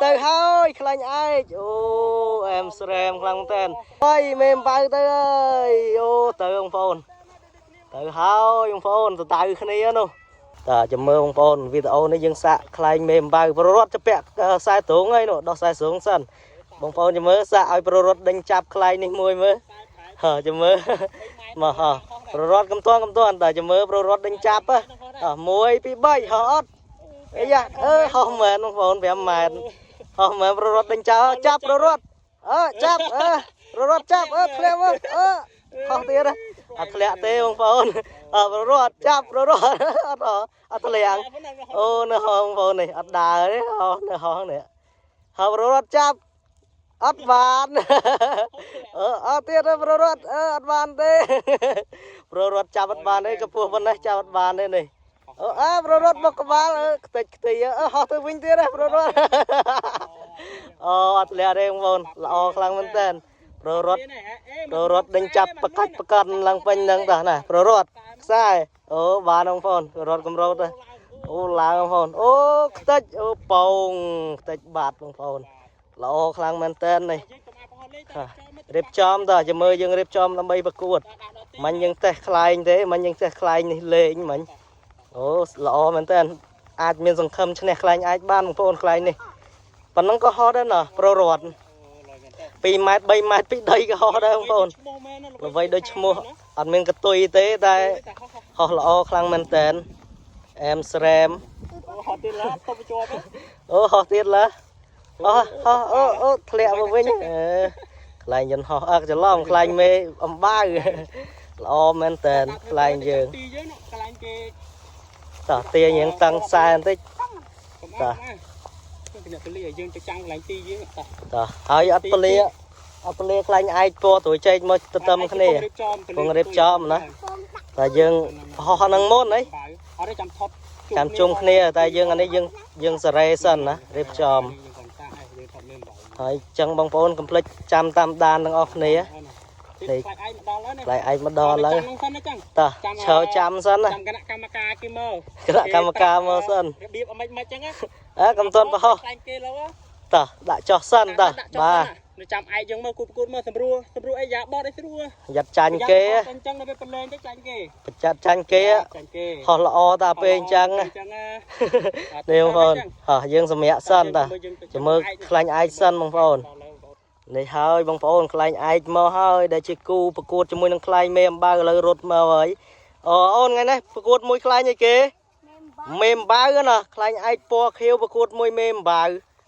ទៅហើយខ្លាញ់ឯកអូអែមស្រែមខ្លាំងមែនហើយមេអំបៅទៅហើយអូទៅបងប្អូនទៅហើយបងប្អូនទៅដៅគ្នានោះតើចាំមើលបងប្អូនវីដេអូនេះយើងសាកខ្លែងមេអំបៅប្ររត់จะពាក់ខ្សែត្រង់ហើយនោះដោះខ្សែត្រង់សិនបងប្អូនចាំមើលសាកឲ្យប្ររត់ដេញចាប់ខ្លែងនេះមួយមើលហើចាំមើលមកហោះប្ររត់កំតាន់កំតាន់តើចាំមើលប្ររត់ដេញចាប់ហ៎1 2 3ហោះអត់អីយ៉ាអឺហោះមែនបងប្អូន5ម៉ែត្រហោះមែនប្ររត់ដេញចោលចាប់ប្ររត់អើចាប់អើប្ររត់ចាប់អើធ្លាក់មកអើហោះទៀតអត់ធ្លាក់ទេបងប្អូនអើប្ររត់ចាប់ប្ររត់អត់អត់ធ្លាក់អូនៅហោះបងប្អូននេះអត់ដើរទេហោះនៅហោះនេះហោះប្ររត់ចាប់អត់បានអឺអត់ទៀតប្ររត់អឺអត់បានទេប្ររត់ចាប់អត់បានទេកម្ពស់ប៉ុណ្ណេះចាប់អត់បានទេនេះអូអើប្ររត់មកក្បាលអឺខ្ទេចខ្ទីអឺហោះទៅវិញទៀតហ៎ប្ររត់អូអត់ធ្លាក់ទេបងប្អូនល្អខ្លាំងមែនតើប្ររត់ប្ររត់ដេញចាប់បកាច់បកន់ឡើងពេញហ្នឹងតោះណាប្ររត់ខ្សែអូបានបងប្អូនប្ររត់កម្រោតអូឡើងបងប្អូនអូខ្ទេចអូពងខ្ទេចបាត់បងប្អូនល្អខ្លាំងមែនតើនេះរៀបចំតើចាំមើលយើងរៀបចំដើម្បីប្រកួតមិញយើងតេះខ្លែងទេមិញយើងតេះខ្លែងនេះលេងមិញអូល្អមែនតើអាចមានសង្ឃឹមឈ្នះខ្លែងអាចបានបងប្អូនខ្លែងនេះប៉ុណ្ណឹងក៏ហត់ដែរណាប្ររត់2ម៉ែត្រ3ម៉ែត្រពីដីក៏ហោះដែរបងប្អូនល្បីដូចឈ្មោះអត់មានកតុយទេតែហោះល្អខ្លាំងមែនតើអែមស្រែម ហោះទៀតឡាតបជាប់ អូហោះទៀតឡាហោះហោះអូអូធ្លាក់មកវិញអឺខ្លែងយន្តហោះអើច្រឡំខ្លែងមេអំបៅល្អមែនតើខ្លែងយើង ទីយើងខ្លែងគេ តោះទាញរៀងតឹងខ្សែបន្តិច តោះអ្នកពលាយើងទៅចាំងកន្លែងទីយើងតោះ តោះហើយអត់ពលាអត់ពលាខ្លាញ់ឯកពណ៌ត្រួយចែកមកទៅទឹមគ្នាពងរៀបចំណាតែយើងហោះហ្នឹងមុនហី អត់ទេចាំថត់ ចាំជុំគ្នាតែយើងអានេះយើងយើងសេរីសិនណារៀបចំហើយចឹងបងប្អូនកុំភ្លេចចាំតាមដានទាំងអស់គ្នា នេះខ្លាចឯងមកដល់ហើយ ខ្លាចឯងមកដល់ហើយតោះឈរចាំសិនណា ចាំគណៈកម្មការគេមើល គណៈកម្មការមើលសិន របៀបអមិនមិនចឹងណា អើកុំទាន់ប្រហោះ ខ្លាញ់គេឡូវ តោះដាក់ចុះសិនតោះបាទ នៅចាំឯងយើងមើលគូប្រកួតមើលសម្រួលសម្រួលអីយ៉ាបត់អីស្រួល យ៉ាត់ចាញ់គេ អញ្ចឹងដល់ពេលប្រឡែងទៅចាញ់គេ បច្ចាត់ចាញ់គេ ចាញ់គេ ហោះល្អតាពេលអញ្ចឹង អញ្ចឹងណា នេះបងប្អូនហោះយើងសម្រាកសិនតាចាំមើលខ្លាញ់ឯកសិនបងប្អូននេះហើយបងប្អូនខ្លាញ់ឯកមកហើយដែលជាគូប្រកួតជាមួយនឹងខ្លែងមេអំបៅឥឡូវរត់មកហើយអូអូនថ្ងៃនេះប្រកួតមួយខ្លែងអីគេមេអំបៅណាខ្លែងឯកពណ៌ខៀវប្រកួតមួយមេអំបៅ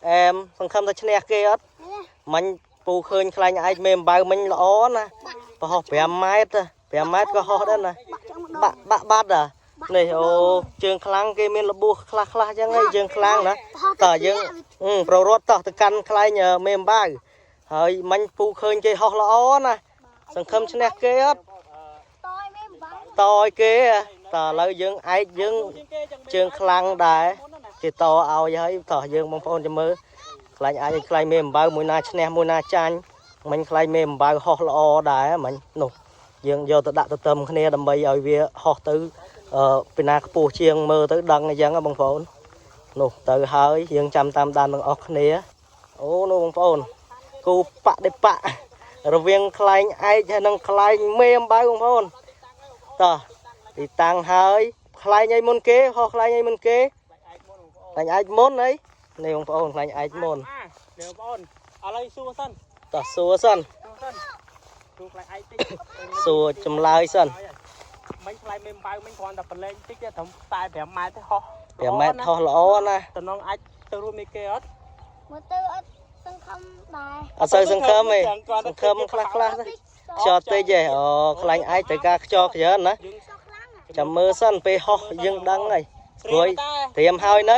អែមសង្ឃឹមថាឈ្នះគេអត់មិញពូឃើញខ្លែងឯកមេអំបៅមិញល្អណាប្រហោះ5ម៉ែត្រ5ម៉ែត្រក៏ហោះដែរណាបាក់បាក់បាត់អានេះអូជើងខ្លាំងគេមានរបួសខ្លះខ្លះអញ្ចឹងហីជើងខ្លាំងណាតើយើងប្ររត់តោះទៅកាន់ខ្លែងមេអំបៅហើយមិញពូឃើញគេហោះល្អណាសង្ឃឹមឈ្នះគេអត់តឲ្យគេតើឥឡូវយើងឯកយើងជើងខ្លាំងដែរគេតឲ្យហើយតោះយើងបងប្អូនចាំមើលខ្លាញ់អាចឲ្យខ្លាញ់មេអំបៅមួយណាឈ្នះមួយណាចាញ់មិញខ្លាញ់មេអំបៅហោះល្អដែរមិញនោះយើងយកទៅដាក់ទៅទឹមគ្នាដើម្បីឲ្យវាហោះទៅអឺពីណាខ្ពស់ជាងមើលទៅដឹងអញ្ចឹងបងប្អូននោះទៅហើយយើងចាំតាមដានទាំងអស់គ្នាអូនោះបងប្អូនគូបដិបៈរវាងខ្លែងឯកហើយនិងខ្លែងមេអំបៅបងប្អូនតោះទីតាំងហើយខ្លែងអីមុនគេហោះខ្លែងអីមុនគេខ្លែងឯកមុនអីនេះបងប្អូនខ្លែងឯកមុន នេះបងប្អូនឥឡូវសួរសិន តោះសួរសិន សួរសិនសួរខ្លាញ់ឯកតិច សួរចម្លើយសិន មិញខ្លាញ់មេអំបៅមិញគ្រាន់តែប្រឡែងតិចទេត្រឹម45ម៉ែត្រទេហោះ 5ម៉ែត្រហោះល្អណា តំណងអាចទៅរួមនេះគេអត់ មកទៅអត់សង្ឃឹមដែរ អត់សូវសង្ឃឹមទេសង្ឃឹមខ្លះខ្លះខ្យល់តិចទេអូខ្លាញ់ឯកត្រូវការខ្យល់ច្រើនណា យើង ខ្លាំង ចាំមើលសិនពេលហោះយើងដឹងហើយព្រួយត្រៀមហើយនៅ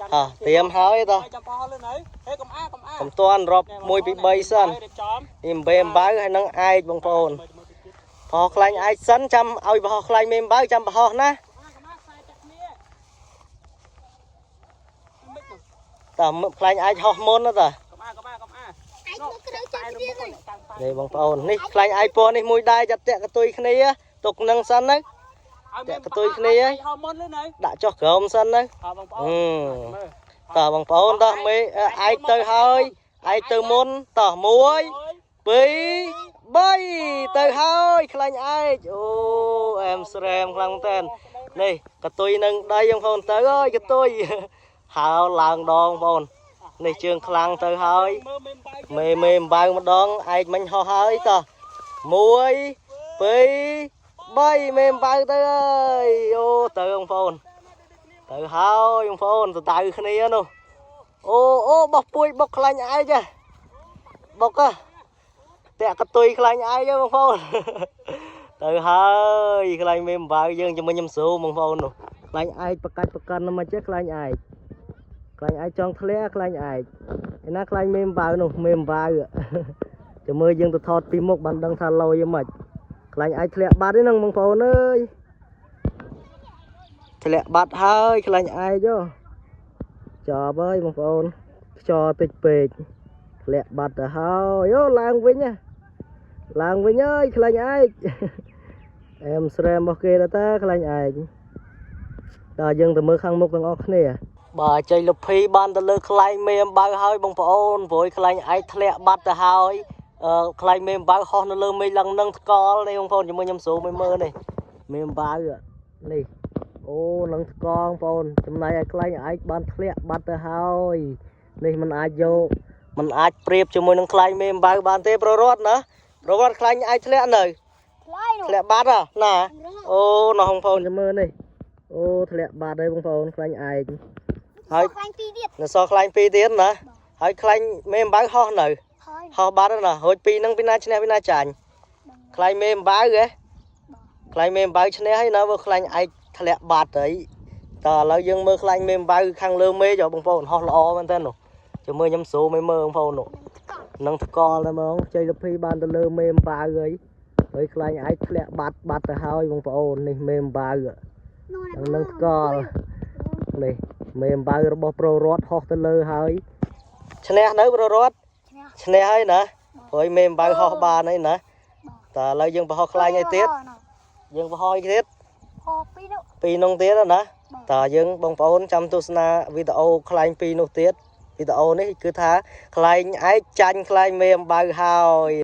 ចាំ ហោះត្រៀមហើយតោះ ចាំប៉ោះលឿនហើយហេកុំអាកុំអា កុំតាន់រាប់1 2 3សិន រៀបចំ នេះអំបេអំបៅហើយនឹងឯកបងប្អូនប្រហោះខ្លាញ់ឯកសិនចាំឲ្យប្រហោះខ្លាញ់មេអំបៅចាំប្រហោះណា កុំអាកុំអាខ្សែចាក់គ្នា តើខ្លាញ់ឯកហោះមុនណាតើ កុំអាកុំអាកុំអា ឯងមកក្រៅចាក់គ្នាហ្នឹង នេះបងប្អូននេះខ្លាញ់ឯកពណ៌នេះមួយដែរចាត់តាក់កតុយគ្នាទុកនឹងសិនណា ហោមុនលឿនហើយ ដាក់ចុះក្រោមសិនណា អើបងប្អូន អឺ មើល តោះបងប្អូនតោះមេឯកទៅហើយឯកទៅមុនតោះ1 2 3ទៅហើយខ្លាញ់ឯកអូអែមស្រែមខ្លាំងមែននេះកតុយនឹងដីបងប្អូនទៅហើយកតុយហើឡើងដងបងប្អូននេះជើងខ្លាំងទៅហើយ មើលមេអំបៅ មេអំបៅម្ដងឯកមិញហោះហើយតោះ1 2 3មេអំបៅទៅហើយអូទៅបងប្អូនទៅហើយបងប្អូនទៅដៅគ្នានោះអូអូបោះពួយបុកខ្លាញ់ឯកហ៎បុកហ៎តាក់កតុយខ្លាញ់ឯកហ៎បងប្អូនទៅហើយខ្លាញ់មេអំបៅយើងជាមួយខ្ញុំស៊ូបងប្អូននោះខ្លាញ់ឯកប្រកាច់ប្រកាន់មកចេះខ្លាញ់ឯកខ្លាញ់ឯកចង់ធ្លាក់ខ្លាញ់ឯកឯណាខ្លាញ់មេអំបៅនោះមេអំបៅចាំមើលយើងទៅថតពីមុខបានដឹងថាលយយ៉ាងម៉េចខ្លាញ់ឯកធ្លាក់បាត់ទេហ្នឹងបងប្អូនអើយធ្លាក់បាត់ហើយខ្លាញ់ឯកហ៎ចប់ហើយបងប្អូនខ្យល់តិចពេកធ្លាក់បាត់ទៅហើយអូឡើងវិញណាឡើងវិញហើយខ្លាញ់ឯកអែមស្រែមរបស់គេដែរតាខ្លាញ់ឯកតើយើងទៅមើលខាងមុខទាំងអស់គ្នាបាទជ័យលភីបានទៅលើខ្លែងមេអំបៅហើយបងប្អូនព្រោះខ្លែងឯកធ្លាក់បាត់ទៅហើយខ្លែងមេអំបៅហោះនៅលើមេឃឡើងនឹងថ្កល់នេះបងប្អូនជាមួយខ្ញុំស្រួលមួយមើលនេះមេអំបៅនេះអូនឹងថ្កល់បងប្អូនចំណែកឯខ្លែងឯកបានធ្លាក់បាត់ទៅហើយនេះมันអាចយកมันអាចប្រៀបជាមួយនឹងខ្លែងមេអំបៅបានទេប្ររត់ណាប្ររត់ខ្លែងឯកធ្លាក់នៅ ថ្លៃនោះ ធ្លាក់បាត់ហ៎ណាអូណោះបងប្អូនចាំមើលនេះអូធ្លាក់បាត់ហើយបងប្អូនខ្លាញ់ឯងហើយ ខ្លាញ់ពីរទៀត នៅសល់ខ្លាញ់ពីរទៀតណាហើយខ្លាញ់មេអំបៅហោះនៅ ហើយ ហោះបាត់ហើយណារួចពីរហ្នឹងពីណាឈ្នះពីណាចាញ់ខ្លាញ់មេអំបៅហ៎ខ្លាញ់មេអំបៅឈ្នះហើយណាបើខ្លាញ់ឯកធ្លាក់បាត់ហើយតើឥឡូវយើងមើលខ្លាញ់មេអំបៅខាងលើមេឃបងប្អូនហោះល្អមែនតើនោះចាំមើលខ្ញុំស្រួលមើលបងប្អូននោះនឹងថ្កល់តែហ្មងជ័យលភីបានទៅលើមេអំបៅហើយហើយខ្លាញ់ឯកធ្លាក់បាត់បាត់ទៅហើយបងប្អូននេះមេអំបៅនឹងថ្កល់នេះមេអំបៅរបស់ប្រូរតហោះទៅលើហើយឈ្នះនៅប្រូរត ឈ្នះ ឈ្នះហើយណាព្រោះមេអំបៅហោះបានហើយណាតើឥឡូវយើងបង្ហោះខ្លាញ់ឲ្យទៀតយើងបង្ហោះឲ្យទៀត ហោះពីរនោះ ពីរនោះទៀតណាតើយើងបងប្អូនចាំទស្សនាវីដេអូខ្លែងពីរនោះទៀតវីដេអូនេះគឺថាខ្លែងឯកចាញ់ខ្លែងមេអំបៅហើយ